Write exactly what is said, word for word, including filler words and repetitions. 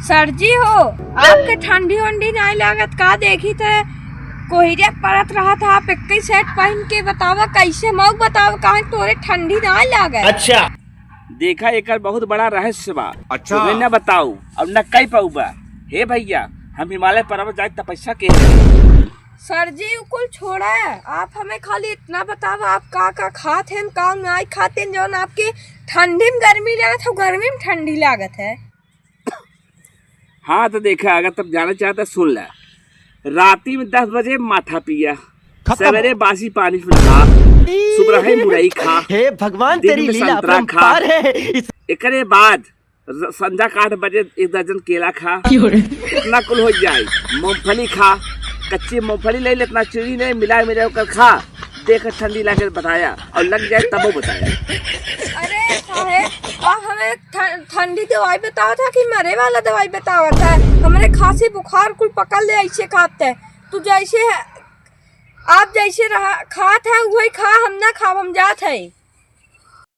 सर जी हो, आपके ठंडी वंडी नाहीं लागत का? देखी थे कोहरे परत रहत है, आप एक्के सेट पहिन के बतावा, कैसे मऊ बतावा, कहाँ तोरे ठंडी नाहीं लागत? अच्छा। देखा, एकर बहुत बड़ा रहस्य बा। अच्छा। तुम्हें न बताऊ और न कह पाऊबा। हे भैया, हम हिमालय पर्वत जाए तपस्या के। सर जी, उ कुल छोड़ा, आप हमें खाली इतना बतावा, आप का का खात हैं, का नाहीं खात हैं, जौन आपके ठंडी में गर्मी लागत है, गर्मी में ठंडी लागत है। हाँ, तो देखा, अगर तब जाना चाहता, सुन ला। राती में दस बजे माठा पिया, खत्म। सवेरे बासी पानी से नहा, सुबह है मुरई खा, हे भगवान, दिन तेरी में लीला संतरा खा। अपरंपार है। इस एकरे बाद र-, संझा के आठ बजे एक दर्जन केला खा। क्यों रे? इतना कुल हो जाए, मूंगफली खा, कच्ची मूंगफली ले ले, इतना चीनी नहीं मिला, मिला ओकर खा। देख ठंडी लागे बताया और लग जाए तबो बताया। अरे साहेब, आप हमें ठ-, ठंडी दवाई बतावा था कि मरे वाला दवाई बतावा था? हमरे खांसी बुखार कुल पकड़ ले ऐसे खाते। तू जैसे है, आप जैसे रहा, खात है वही खा, हम ना खाब, हम जात है।